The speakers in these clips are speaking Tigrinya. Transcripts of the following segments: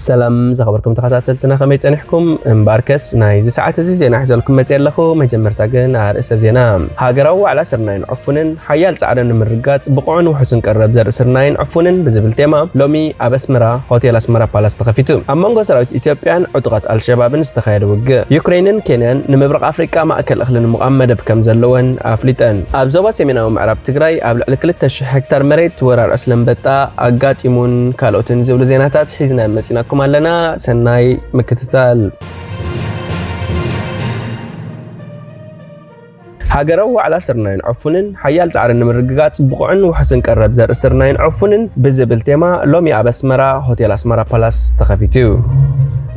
ሰላም ዝኸበርኩም ተኸታተልትና፣ ከመይ ጸኒሕኩም? እምበኣርከስ ናይዚ ሰዓት እዚ ዜና ሒዘልኩም መጽየ ኣለኹ። መጀመርታ ግን ኣርእስተ ዜና። ሃገራዊ ዋዕላ ስርናይን ዕፉንን ሓያል ጻዕሪ ንምርግጋጽ ብቑዕን ውሑስን ቀረብ ዘርኢ ስርናይን ዕፉንን ብዝብል ቴማ ሎሚ ኣብ ኣስመራ ሆቴል ኣስመራ ፓላስ ተኸፊቱ። ኣብ መንጎ ሰራዊት ኢትዮጵያን ዕጡቓት ኣልሸባብን ዝተኻየደ ውግእ። ዩክሬንን ኬንያን ንምብራቕ ኣፍሪቃ ማእከል እኽሊ ንምቋም መደብ ከም ዘለወን ኣፍሊጠን። ኣብ ዞባ ሰሜናዊ ምዕራብ ትግራይ ኣብ ልዕሊ ክልተ ሽሕ ሄክታር መሬት ወራር ዕስለ ኣንበጣ ኣጋጢሙን ካልኦትን ዝብሉ ዜናታት ሒዝና መጺናኩም ኣለና። ሰናይ ምክትታል። ሃገራዊ ዋዕላ ስርናይን ዕፉንን ሓያል ጻዕሪ ንምርግጋጽ ብቑዕን ውሑስን ቀረብ ዘርኢ ስርናይን ዕፉንን ብዝብል ቴማ ሎሚ ኣብ ኣስመራ ሆቴል ኣስመራ ፓላስ ተኸፊቱ እዩ።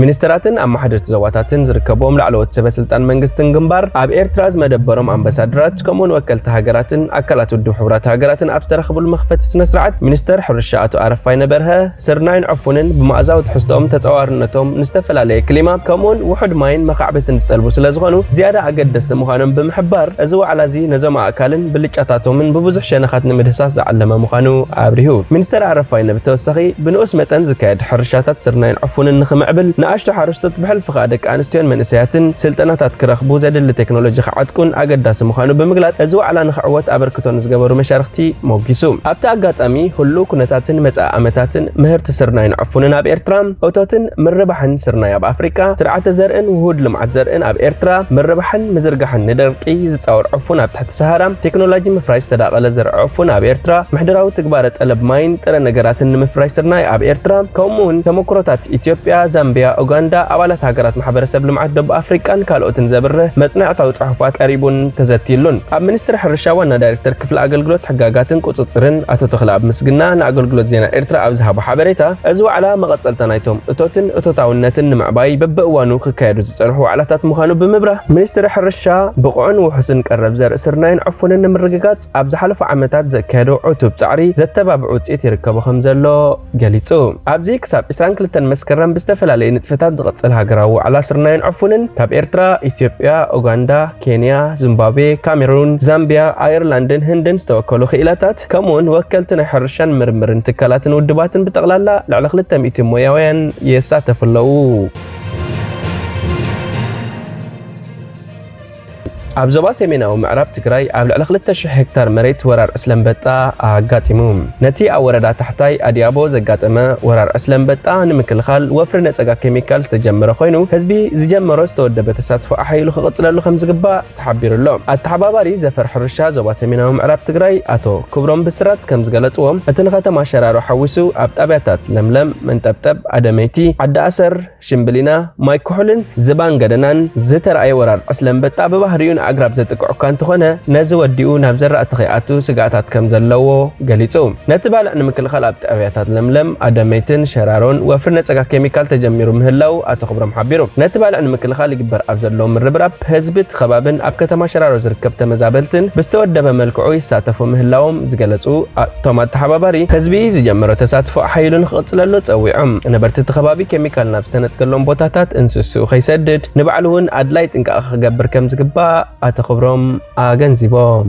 ሚኒስተራትን ኣመሓደርቲ ዞባታትን ዝርከብዎም ላዕለዎት ሰበ ስልጣን መንግስትን ግንባር ኣብ ኤርትራ ዝመደበሮም ኣምባሳደራት ከምኡውን ወከልቲ ሃገራትን ኣካላት ውድብ ሕቡራት ሃገራትን ኣብ ዝተረኽብሉ መኽፈቲ ስነ ስርዓት ሚኒስተር ሕርሻ ኣቶ ኣረፋይነ በርሀ ስርናይን ዕፉንን ብመኣዛዊ ትሕዝቶኦም ተጻዋርነቶም ንዝተፈላለየ ክሊማ ከምኡውን ውሑድ ማይን መኻዕበትን ዝጠልቡ ስለ ዝኾኑ ዝያዳ ኣገደስቲ ምዃኖም ብምሕባር እዚ ዋዕላ እዚ ነዞም ኣእካልን ብልጫታቶምን ብብዙሕ ሸነኻት ንምድህሳስ ዝዓለመ ምዃኑ ኣብሪሁ። ሚኒስተር ኣረፋይነ ብተወሳኺ ብንኡስ መጠን ዝካየድ ሕርሻታት ስርናይን ዕፉንን ንኽምዕብል ንኣሽቱ ሓረስቶት ብሕልፊ ከኣ ደቂ ኣንስትዮን መንእሰያትን ስልጠናታት ክረኽቡ ዘድሊ ቴክኖሎጂ ክዓጥቁን ኣገዳሲ ምዃኑ ብምግላጽ እዚ ዋዕላ ንኽዕወት ኣበርክቶ ንዝገበሩ መሻርኽቲ ሞጊሱ። ኣብቲ ኣጋጣሚ ህሉው ኩነታትን መጻኢ ዓመታትን ምህርቲ ስርናይን ዕፉንን ኣብ ኤርትራ እቶትን ምርባሕን ስርናይ ኣብ ኣፍሪቃ ስርዓተ ዘርእን ውሁድ ልምዓት ዘርእን ኣብ ኤርትራ ምርባሕን ምዝርጋሕን ንደርቂ ዝጻወር ዕፉን ኣብ ትሕቲ ሰሃራ ቴክኖሎጂ ምፍራይ ዝተዳቐለ ዘርኢ ዕፉን ኣብ ኤርትራ ምሕደራዊ ትግባረ ጠለብ ማይን ጥረ ነገራትን ንምፍራይ ስርናይ ኣብ ኤርትራ ከምኡውን ተመክሮታት ኢትዮጵያ፣ ዛምቢያ፣ ኡጋንዳ፣ ኣባላት ሃገራት ማሕበረሰብ ልምዓት ደቡብ ኣፍሪቃን ካልኦትን ዘብርህ መጽናዕታዊ ጽሑፋት ቀሪቡን ተዘትይሉን። ኣብ ሚኒስትሪ ሕርሻ ዋና ዳይሬክተር ክፍሊ ኣገልግሎት ሕጋጋትን ቁጽጽርን ኣቶ ተኽለኣብ ምስግና ንኣገልግሎት ዜና ኤርትራ ኣብ ዝሃቦ ሓበሬታ፣ እዚ ዋዕላ መቐጸልታ ናይቶም እቶትን እቶታውነትን ንምዕባይ በብእዋኑ ክካየዱ ዝጸንሑ ዋዕላታት ምዃኑ ብምብራህ፣ ሚኒስትሪ ሕርሻ ብቑዕን ውሑስን ቀረብ ዘርኢ ስርናይን ዕፉንን ንምርግጋጽ ኣብ ዝሓለፉ ዓመታት ዘካየዶ ዕቱብ ጻዕሪ ዘተባብዕ ውጽኢት ይርከቦ ከም ዘሎ ገሊጹ። ኣብዚ ክሳብ ዕስራን ክልተን መስከረም ብዝተፈላለየ ንጥፈታት ዝቐጽል ሃገራዊ ዋዕላ ስርናይን ዕፉንን ካብ ኤርትራ፣ ኢትዮጵያ፣ ኡጋንዳ፣ ኬንያ፣ ዚምባብዌ፣ ካሜሩን፣ ዛምቢያ፣ ኣየርላንድን ህንድን ዝተወከሉ ክኢላታት ከምኡውን ወከልቲ ናይ ሕርሻን ምርምርን ትካላትን ውድባትን ብጠቕላላ ልዕሊ ክልተ ሚእቲ ሞያውያን ይሳተፉ ኣለዉ። ኣብ ዞባ ሰሜናዊ ምዕራብ ትግራይ ኣብ ልዕሊ ክልተ ሽሕ ሄክታር መሬት ወራር ዕስለ ኣንበጣ ኣጋጢሙ። ነቲ ኣብ ወረዳ ታሕታይ ኣድያቦ ዘጋጠመ ወራር ዕስለ ኣንበጣ ንምክልኻል ወፍሪ ነጸጋ ኬሚካል ዝተጀመረ ኮይኑ፣ ህዝቢ ዝጀመሮ ዝተወደበ ተሳትፎ ኣሓይሉ ክቕጽለሉ ከም ዝግባእ ተሓቢሩ ኣሎ። ኣተሓባባሪ ዘፈር ሕርሻ ዞባ ሰሜናዊ ምዕራብ ትግራይ ኣቶ ክብሮም ብስራት ከም ዝገለጽዎ፣ እቲ ንከተማ ሸራሮ ሓዊሱ ኣብ ጣብያታት ለምለም፣ መንጠብጠብ፣ ኣደመይቲ፣ ዓዲ ኣሰር፣ ሽምብሊና፣ ማይ ኩሑልን ዝባን ገደናን ዝተረኣየ ወራር ዕስለ ኣንበጣ ብባህሪኡ ንኣግራብ ዘጥቅዕ እኳ እንተኾነ፣ ነዚ ወዲኡ ናብ ዘራእቲ ከይኣቱ ስግኣታት ከም ዘለዎ ገሊጹ። ነቲ ባልዕ ንምክልኻል ኣብ ጣብያታት ለምለም፣ ኣደመይትን ሸራሮን ወፍሪ ነጸጋ ኬሚካል ተጀሚሩ ምህላው ኣቶ ክብሮም ሓቢሩ። ነቲ ባልዕ ንምክልኻል ይግበር ኣብ ዘሎ ምርብራብ ህዝቢ እቲ ከባብን ኣብ ከተማ ሸራሮ ዝርከብ ተመዛበልትን ብዝተወደበ መልክዑ ይሳተፉ ምህላዎም ዝገለጹ እቶም ኣተሓባባሪ፣ ህዝቢ ዝጀመሮ ተሳትፎ ኣሓይሉ ንክቕጽለሉ ጸዊዖም። ነበርቲ እቲ ከባቢ ኬሚካል ናብ ዝተነጽገሎም ቦታታት እንስስኡ ከይሰድድ፣ ንባዕሉ እውን ኣድላይ ጥንቃቐ ክገብር ከም ዝግባእ ኣቶ ክብሮም ኣገንዚቦም።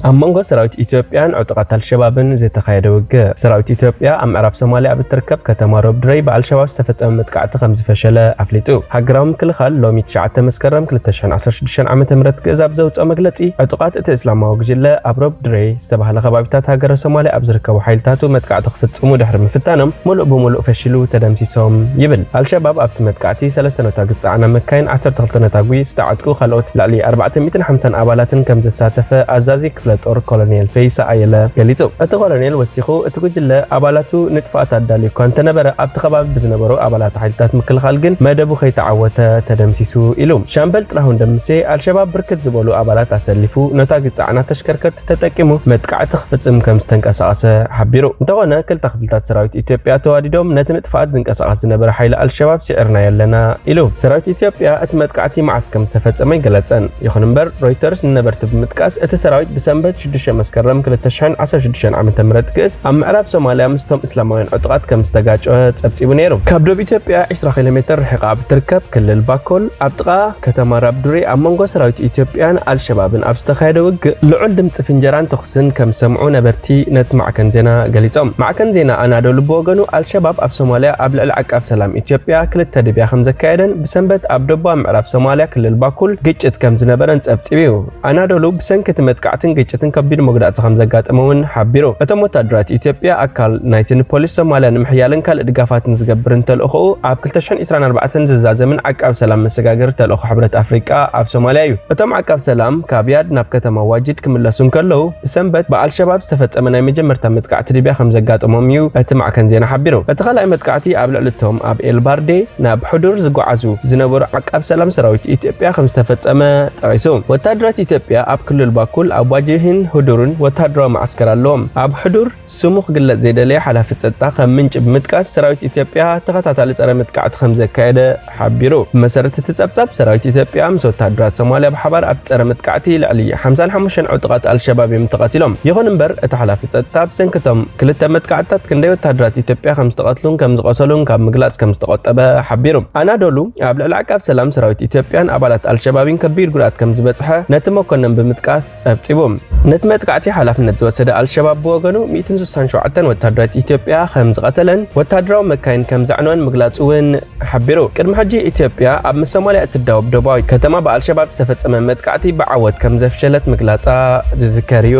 ኣብ መንጎ ሰራዊት ኢትዮጵያን ዕጡቓት ኣልሸባብን ዝተኻየደ ውግእ። ሰራዊት ኢትዮጵያ ኣብ ምዕራብ ሶማልያ ኣብ እትርከብ ከተማ ሮብ ድረይ ብኣልሸባብ ዝተፈጸመ መጥቃዕቲ ከም ዝፈሸለ ኣፍሊጡ። ሃገራዊ ምክልኻል ሎሚ ትሽዓተ መስከረም ክልተ ሽሕን ዓሰርተ ሽዱሽተን ዓመተ ምህረት ግእዝ ኣብ ዘውጽኦ መግለጺ፣ ዕጡቓት እቲ እስላማዊ ጉጅለ ኣብ ሮብ ድረይ ዝተባህለ ከባቢታት ሃገረ ሶማልያ ኣብ ዝርከቡ ሓይልታቱ መጥቃዕቲ ክፍጽሙ ድሕሪ ምፍታኖም፣ ምሉእ ብምሉእ ፈሺሉ ተደምሲሶም ይብል። ኣልሸባብ ኣብቲ መጥቃዕቲ ሰለስተ ነታጒ ዝጸዓና መካይን፣ ዓሰርተ ክልተ ነታጒ ዝተዓጥቁ ካልኦት ልዕሊ ኣርባዕተ ሚእትን ሓምሳን ኣባላትን ከም ዘሳተፈ ኣዛዚ ክፍለ ጦር ኮሎኔል ፈይሳ ኣየለ ገሊጹ። እቲ ኮሎኔል ወሲኹ፣ እቲ ጉጅለ ኣባላቱ ንጥፍኣት ኣዳልዩ እኳ እንተነበረ፣ ኣብቲ ከባቢ ብዝነበሩ ኣባላት ሓይልታት ምክልኻል ግን መደቡ ከይተዓወተ ተደምሲሱ ኢሉ። ሻምበል ጥላሁን ደምሴ፣ ኣልሸባብ ብርክት ዝበሉ ኣባላት ኣሰሊፉ፣ ነታጒ ዝጸዓና ተሽከርከርቲ ተጠቂሙ መጥቃዕቲ ክፍጽም ከም ዝተንቀሳቐሰ ሓቢሩ። እንተኾነ፣ ክልተ ክፍልታት ሰራዊት ኢትዮጵያ ተዋዲዶም ነቲ ንጥፍኣት ዝንቀሳቐስ ዝነበረ ሓይሊ ኣልሸባብ ስዒርናዮ ኣለና ኢሉ። ሰራዊት ኢትዮጵያ እቲ መጥቃዕቲ መዓስ ከም ዝተፈጸመ ኣይገለጸን። ይኹን እምበር፣ ሮይተርስ ንነበርቲ ብምጥቃስ፣ እቲ ሰራዊት ብሰንበት ሰንበት ሽዱሽተ መስከረም ክልተ ሽሕን ዓሰርተ ሽዱሽተን ዓመተ ምህረት ግእዝ ኣብ ምዕራብ ሶማልያ ምስቶም እስላማውያን ዕጡቓት ከም ዝተጋጨወ ጸብጺቡ ነይሩ። ካብ ዶብ ኢትዮጵያ ዕስራ ኪሎ ሜትር ርሒቓ ኣብ እትርከብ ክልል ባኮል፣ ኣብ ጥቓ ከተማ ራብዱሪ፣ ኣብ መንጎ ሰራዊት ኢትዮጵያን ኣልሸባብን ኣብ ዝተኻየደ ውግእ ልዑል ድምጺ ፍንጀራን ተኹስን ከም ዝሰምዑ ነበርቲ ነቲ ማዕከን ዜና ገሊጾም። ማዕከን ዜና ኣናዶሉ ብወገኑ፣ ኣልሸባብ ኣብ ሶማልያ ኣብ ልዕሊ ዓቃብ ሰላም ኢትዮጵያ ክልተ ድብያ ከም ዘካየደን ብሰንበት ኣብ ደቡባዊ ምዕራብ ሶማልያ ክልል ባኩል ግጭት ከም ዝነበረን ጸብጺቡ እዩ። ኣናዶሉ ብሰንኪ እቲ መጥቃዕትን ግጭትን ከቢድ መጉዳእቲ ከም ዘጋጠመ እውን ሓቢሩ። እቶም ወታደራት ኢትዮጵያ ኣካል ናይቲ ንፖሊስ ሶማልያ ንምሕያልን ካልእ ድጋፋትን ዝገብርን ተልእኾኡ ኣብ ክልተ ሽሕን ዕስራን ኣርባዕተን ዝዛዘምን ዓቃብ ሰላም መሰጋገሪ ተልእኾ ሕብረት ኣፍሪቃ ኣብ ሶማልያ እዩ። እቶም ዓቃብ ሰላም ካብ ያድ ናብ ከተማ ዋጅድ ክምለሱ እንከለዉ፣ ብሰንበት ብኣልሸባብ ዝተፈጸመ ናይ መጀመርታ መጥቃዕቲ ድብያ ከም ዘጋጠሞም እዩ እቲ ማዕከን ዜና ሓቢሩ። እቲ ካልኣይ መጥቃዕቲ ኣብ ልዕሊ እቶም ኣብ ኤልባርዴ ናብ ሕዱር ዝጓዓዙ ዝነበሩ ዓቃብ ሰላም ሰራዊት ኢትዮጵያ ከም ዝተፈጸመ ጠቒሱ። ወታደራት ኢትዮጵያ ኣብ ክልል ባኩል፣ ኣብ ዋጅሂን ሁዱርን ወታደራዊ መዓስከር ኣለዎም። ኣብ ሕዱር ስሙ ክግለጽ ዘይደለየ ሓላፊ ጸጥታ ከም ምንጪ ብምጥቃስ፣ ሰራዊት ኢትዮጵያ ተኸታታሊ ጸረ መጥቃዕቲ ከም ዘካየደ ሓቢሩ። ብመሰረት እቲ ጸብጻብ፣ ሰራዊት ኢትዮጵያ ምስ ወታደራት ሶማልያ ብሓባር ኣብ ጸረ መጥቃዕቲ ልዕሊ ሓምሳን ሓሙሽተን ዕጡቓት ኣልሸባብ እዮም ተቐቲሎም። ይኹን እምበር፣ እቲ ሓላፊ ጸጥታ ብሰንኪ እቶም ክልተ መጥቃዕትታት ክንደይ ወታደራት ኢትዮጵያ ከም ዝተቐትሉን ከም ዝቖሰሉን ካብ ምግላጽ ከም ዝተቖጠበ ሓቢሩ። ኣናዶሉ ኣብ ልዕሊ ዓቃብ ሰላም ሰራዊት ኢትዮጵያን ኣባላት ኣልሸባብን ከቢድ ጉድኣት ከም ዝበጽሐ ነቲ መኮነን ብምጥቃስ ጸብጺቡ። ነቲ መጥቃዕቲ ሓላፍነት ዝወሰደ ኣልሸባብ ብወገኑ፣ ሚእትን ስሳን ሸውዓተን ወታደራት ኢትዮጵያ ከም ዝቐተለን ወታደራዊ መካይን ከም ዘዕነወን ምግላጹ እውን ሓቢሩ። ቅድሚ ሕጂ ኢትዮጵያ ኣብ ምስ ሶማልያ እትዳወብ ደቡባዊት ከተማ ብኣልሸባብ ዝተፈጸመ መጥቃዕቲ ብዓወት ከም ዘፍሸለት ምግላጻ ዝዝከር እዩ።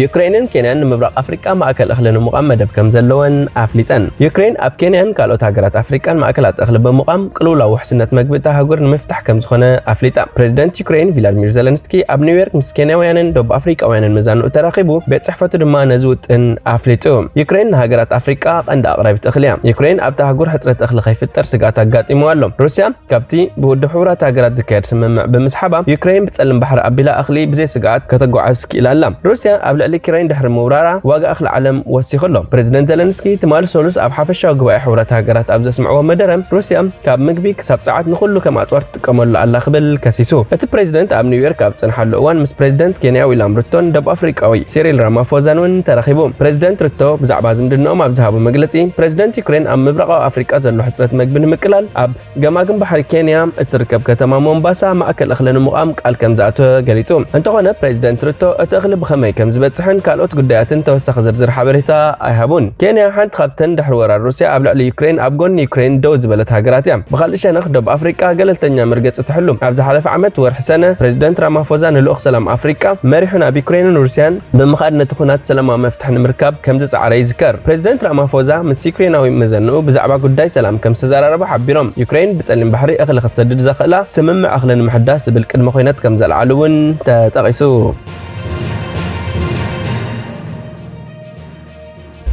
ዩክሬንን ኬንያን ንምብራቕ ኣፍሪቃ ማእከል እኽሊ ንምቋም መደብ ከም ዘለወን ኣፍሊጠን። ዩክሬን ኣብ ኬንያን ካልኦት ሃገራት ኣፍሪቃን ማእከላት እኽሊ ብምቋም ቅልውላው ውሕስነት መግቢ እታ ኣህጉር ንምፍታሕ ከም ዝኾነ ኣፍሊጣ። ፕሬዚደንት ዩክሬን ቪላድሚር ዘለንስኪ ኣብ ኒውዮርክ ምስ ኬንያውያንን ደቡብ ኣፍሪቃውያንን መዛንኡ ተራኺቡ፣ ቤት ጽሕፈቱ ድማ ነዚ ውጥን ኣፍሊጡ። ዩክሬን ንሃገራት ኣፍሪቃ ቀንዲ ኣቕራቢት እኽሊ እያ። ዩክሬን ኣብታ ኣህጉር ሕጽረት እኽሊ ከይፍጠር ስግኣት ኣጋጢሙ ኣሎ። ሩስያ ካብቲ ብውድብ ሕቡራት ሃገራት ዝካየድ ስምምዕ ብምስሓባ፣ ዩክሬን ብጸሊም ባሕሪ ኣቢላ እኽሊ ብዘይ ስግኣት ከተጓዓዝ ክኢላ ኣላ። ሩስያ ኣብ ልዕሊ ዩክሬን ድሕሪ ምውራራ፣ ዋጋ እኽሊ ዓለም ወሲኹ ኣሎ። ፕሬዚደንት ዘለንስኪ ትማሊ ሰሉስ ኣብ ሓፈሻዊ ጉባኤ ሕቡራት ሃገራት ኣብ ዘስምዕዎ መደረ፣ ሩስያ ካብ ምግቢ ክሳብ ጸዓት ንኹሉ ከም ኣጽዋር ትጥቀመሉ ኣላ ክብል ከሲሱ። እቲ ፕሬዚደንት ኣብ ኒውዮርክ ኣብ ዝጸንሓሉ እዋን ምስ ፕሬዚደንት ኬንያ ዊልያም ሩቶን ደቡብ ኣፍሪቃዊ ሲሪል ራማፎዛን እውን ተራኺቡ። ፕሬዚደንት ሩቶ ብዛዕባ ዝምድናኦም ኣብ ዝሃቦ መግለጺ፣ ፕሬዚደንት ዩክሬን ኣብ ምብራቓዊ ኣፍሪቃ ዘሎ ሕጽረት መግቢ ንምቅላል ኣብ ገማግም ባሕሪ ኬንያ እትርከብ ከተማ ሞምባሳ ማእከል እኽሊ ንምቋም ቃል ከም ዝኣተወ ገሊጹ። እንተኾነ፣ ፕሬዚደንት ሩቶ እቲ እኽሊ ብኸመይ ከም ዝበጽሕን ካልኦት ጉዳያትን ተወሳኺ ዝርዝር ሓበሬታ ኣይሃቡን። ኬንያ ሓንቲ ካብተን ድሕሪ ወራር ሩስያ ኣብ ልዕሊ ዩክሬን ኣብ ጎኒ ዩክሬን ደው ዝበለት ሃገራት እያ። ብኻልእ ሸነኽ፣ ደቡብ ኣፍሪቃ ገለልተኛ መርገጺ ትሕሉ። ኣብ ዝሓለፈ ዓመት ወርሒ ሰነ፣ ፕሬዚደንት ራማፎዛ ንልኡኽ ሰላም ኣፍሪቃ መሪሑ ናብ ዩክሬንን ሩስያን ብምኻድ ነቲ ኩናት ሰላማዊ መፍትሒ ንምርካብ ከም ዝጸዓረ ይዝከር። ፕሬዚደንት ራማፎዛ ምስ ዩክሬናዊ መዘንኡ ብዛዕባ ጉዳይ ሰላም ከም ዝተዘራረቡ ሓቢሮም። ዩክሬን ብጸሊም ባሕሪ እኽሊ ክትሰድድ ዘኽእላ ስምምዕ እኽሊ ንምሕዳስ ዝብል ቅድመ ኹነት ከም ዘልዓሉ እውን ተጠቒሱ።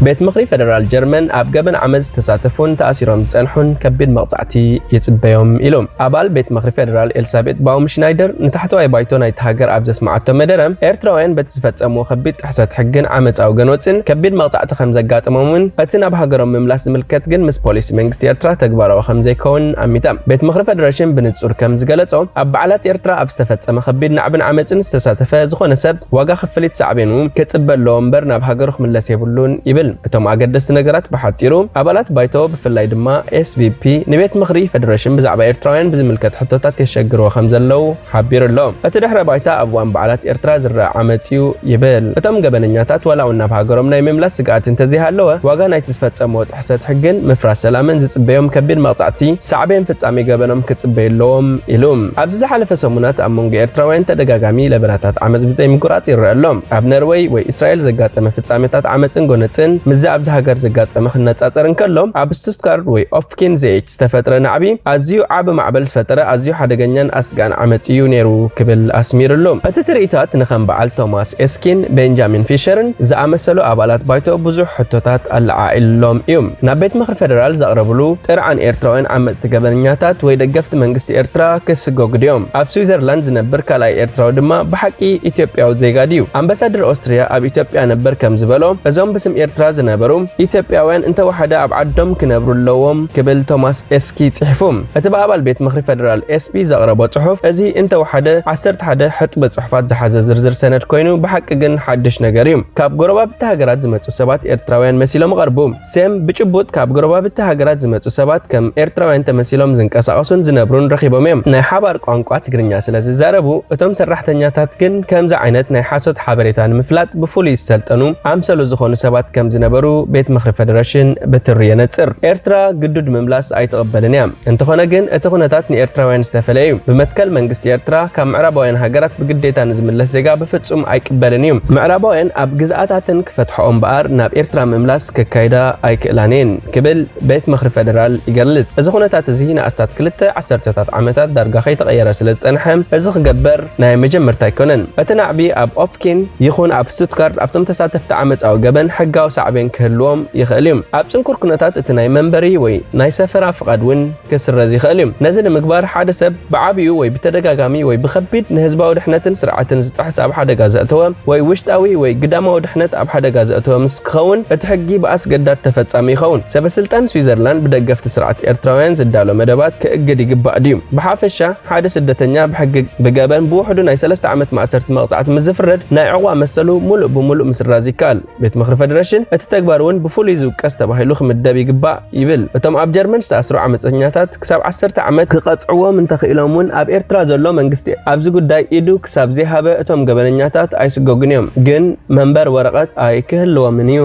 ቤት ምኽሪ ፌደራል ጀርመን ኣብ ገበን ዓመጽ ዝተሳተፉን ተኣሲሮም ዝጸንሑን ከቢድ መቕጻዕቲ ይጽበዮም ኢሉ። ኣባል ቤት ምኽሪ ፌደራል ኤልሳቤጥ ባውምሽናይደር ንታሕተዋይ ባይቶ ናይቲ ሃገር ኣብ ዘስምዓቶ መደረ፣ ኤርትራውያን በቲ ዝፈጸምዎ ከቢድ ጥሕሰት ሕግን ዓመጻዊ ገንወጽን ከቢድ መቕጻዕቲ ከም ዘጋጠሞምን እቲ ናብ ሃገሮም ምምላስ ዝምልከት ግን ምስ ፖሊሲ መንግስቲ ኤርትራ ተግባራዊ ከም ዘይከውን ኣሚታ። ቤት ምኽሪ ፌደሬሽን ብንጹር ከም ዝገለጾ፣ ኣብ በዓላት ኤርትራ ኣብ ዝተፈጸመ ከቢድ ናዕብን ዓመጽን ዝተሳተፈ ዝኾነ ሰብ ዋጋ ክፍሊት ሳዕቤኑ ክጽበ ኣለዎ እምበር ናብ ሃገሩ ክምለስ የብሉን ይብል። እቶም ኣገደስቲ ነገራት ብሓጺሩ፣ ኣባላት ባይቶ ብፍላይ ድማ ኤስቪፒ ንቤት ምኽሪ ፌደሬሽን ብዛዕባ ኤርትራውያን ብዝምልከት ሕቶታት የሸግርዎ ከም ዘለዉ ሓቢሩ ኣሎ። እቲ ድሕረ ባይታ ኣብ እዋን በዓላት ኤርትራ ዝረኣ ዓመጽ እዩ ይብል። እቶም ገበነኛታት ዋላ እውን ናብ ሃገሮም ናይ ምምላስ ስግኣት እንተዘይሃለወ፣ ዋጋ ናይቲ ዝፈጸምዎ ጥሕሰት ሕግን ምፍራስ ሰላምን ዝጽበዮም ከቢድ መቕጻዕቲ ሳዕቤን ፍጻሜ ገበኖም ክጽበዩ ኣለዎም ኢሉ። ኣብዚ ዝሓለፈ ሰሙናት ኣብ መንጎ ኤርትራውያን ተደጋጋሚ ለበዳታት ዓመጽ ብዘይ ምቁራጽ ይረአ ኣሎ። ኣብ ነርወይ ወይ እስራኤል ዘጋጠመ ፍጻሜታት ዓመጽን ጎነጽን ምስዚ ኣብዚ ሃገር ዘጋጠመ ክነጻጸር እንከሎ፣ ኣብ ስቱትጋርድ ወይ ኦፍኪን ዜች ዝተፈጥረ ናዕቢ ኣዝዩ ዓቢ ማዕበል ዝፈጠረ ኣዝዩ ሓደገኛን ኣስጋእን ዓመጽ እዩ ነይሩ ክብል ኣስሚሩሉ። እቲ ትርኢታት ንኸም በዓል ቶማስ ኤስኪን ቤንጃሚን ፊሸርን ዝኣመሰሉ ኣባላት ባይቶ ብዙሕ ሕቶታት ኣለዓዒሉሎም እዩ። ናብ ቤት ምኽሪ ፌደራል ዘቕረብሉ ጥርዓን ኤርትራውያን ዓመጽቲ ገበነኛታት ወይ ደገፍቲ መንግስቲ ኤርትራ ክስጎጉ ድዮም? ኣብ ስዊዘርላንድ ዝነብር ካልኣይ ኤርትራዊ ድማ ብሓቂ ኢትዮጵያዊ ዜጋ ድዩ? ኣምባሳደር ኦስትርያ ኣብ ኢትዮጵያ ነበር ከም ዝበሎ፣ እዞም ብስም ኤርትራ ዝነበሩ ኢትዮጵያውያን እንተወሓደ ኣብ ዓዶም ክነብሩ ኣለዎም ክብል ቶማስ ኤስኪ ጽሒፉ። እቲ ብኣባል ቤት ምኽሪ ፌደራል ኤስፒ ዘቕረቦ ጽሑፍ፣ እዚ እንተወሓደ ዓሰርተ ሓደ ሕጥቢ ጽሑፋት ዝሓዘ ዝርዝር ሰነድ ኮይኑ፣ ብሓቂ ግን ሓድሽ ነገር እዩ። ካብ ጎረባብቲ ሃገራት ዝመጹ ሰባት ኤርትራውያን መሲሎም ይቐርቡ። ሴም ብጭቡጥ ካብ ጎረባብቲ ሃገራት ዝመጹ ሰባት ከም ኤርትራውያን ተመሲሎም ዝንቀሳቐሱን ዝነብሩን ረኺቦም እዮም። ናይ ሓባር ቋንቋ ትግርኛ ስለ ዝዛረቡ፣ እቶም ሰራሕተኛታት ግን ከምዚ ዓይነት ናይ ሓሶት ሓበሬታ ንምፍላጥ ብፍሉይ ዝሰልጠኑ ኣምሰሉ ዝኾኑ ሰባት ከም ዝነበሩ ቤት ምኽሪ ፌደሬሽን ብትሪ የነጽር። ኤርትራ ግዱድ ምምላስ ኣይትቕበልን እያ። እንተኾነ ግን እቲ ኩነታት ንኤርትራውያን ዝተፈለየ እዩ። ብመትከል መንግስቲ ኤርትራ ካብ ምዕራባውያን ሃገራት ብግዴታ ንዝምለስ ዜጋ ብፍጹም ኣይቅበልን እዩ። ምዕራባውያን ኣብ ግዝኣታተን ክፈትሐኦ እምበኣር ናብ ኤርትራ ምምላስ ከካይዳ ኣይክእላን እየን ክብል ቤት ምኽሪ ፌደራል ይገልጽ። እዚ ኩነታት እዚ ንኣስታት ክልተ ዓሰርተታት ዓመታት ዳርጋ ከይተቐየረ ስለ ዝጸንሐ፣ እዚ ክገበር ናይ መጀመርታ ኣይኮነን። እቲ ናዕቢ ኣብ ኦፍኪን ይኹን ኣብ ስቱትጋርድ ኣብቶም ተሳተፍቲ ዓመጻዊ ገበን ሕጋዊ ሳዕቤን ክህልዎም ይኽእል እዩ። ኣብ ጽንኩር ኩነታት እቲ ናይ መንበሪ ወይ ናይ ሰፈራ ፍቓድ እውን ክስረዝ ይኽእል እዩ። ነዚ ንምግባር ሓደ ሰብ ብዓቢኡ ወይ ብተደጋጋሚ ወይ ብኸቢድ ንህዝባዊ ድሕነትን ስርዓትን ዝጥሕስ ኣብ ሓደጋ ዘእተወ ወይ ውሽጣዊ ወይ ግዳማዊ ድሕነት ኣብ ሓደጋ ዘእተወ ምስ ክኸውን፣ እቲ ሕጊ ብኣስገዳድ ተፈጻሚ ይኸውን። ሰበስልጣን ስዊዘርላንድ ብደገፍቲ ስርዓት ኤርትራውያን ዝዳሎ መደባት ክእግድ ይግባእ ድዩ? ብሓፈሻ፣ ሓደ ስደተኛ ብሕጊ ብገበን ብውሕዱ ናይ ሰለስተ ዓመት ማእሰርቲ መቕጻዕቲ ምስ ዝፍረድ፣ ናይ ዕቑባ መሰሉ ሙሉእ ብሙሉእ ምስራዝ ይከኣል። ቤት ምኽሪ ፌደሬሽን እቲ ተግባር እውን ብፍሉይ ዝውቀስ ተባሂሉ ክምደብ ይግባእ ይብል። እቶም ኣብ ጀርመን ዝተኣስሩ ዓመፀኛታት ክሳብ ዓሰርተ ዓመት ክቐጽዕዎም እንተኽኢሎም እውን ኣብ ኤርትራ ዘሎ መንግስቲ ኣብዚ ጉዳይ ኢዱ ክሳብ ዘይሃበ እቶም ገበነኛታት ኣይስጎጉን እዮም። ግን መንበር ወረቐት ኣይክህልዎምን እዩ።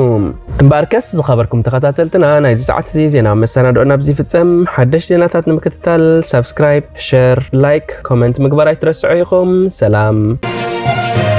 እምበኣርከስ ዝኸበርኩም ተኸታተልትና ናይዚ ሰዓት እዚ ዜና መሰናድኦና ኣብዚ ይፍጸም። ሓደሽ ዜናታት ንምክትታል ሳብስክራይብ፣ ሸር፣ ላይክ፣ ኮመንት ምግባር ኣይትረስዑ ኢኹም። ሰላም።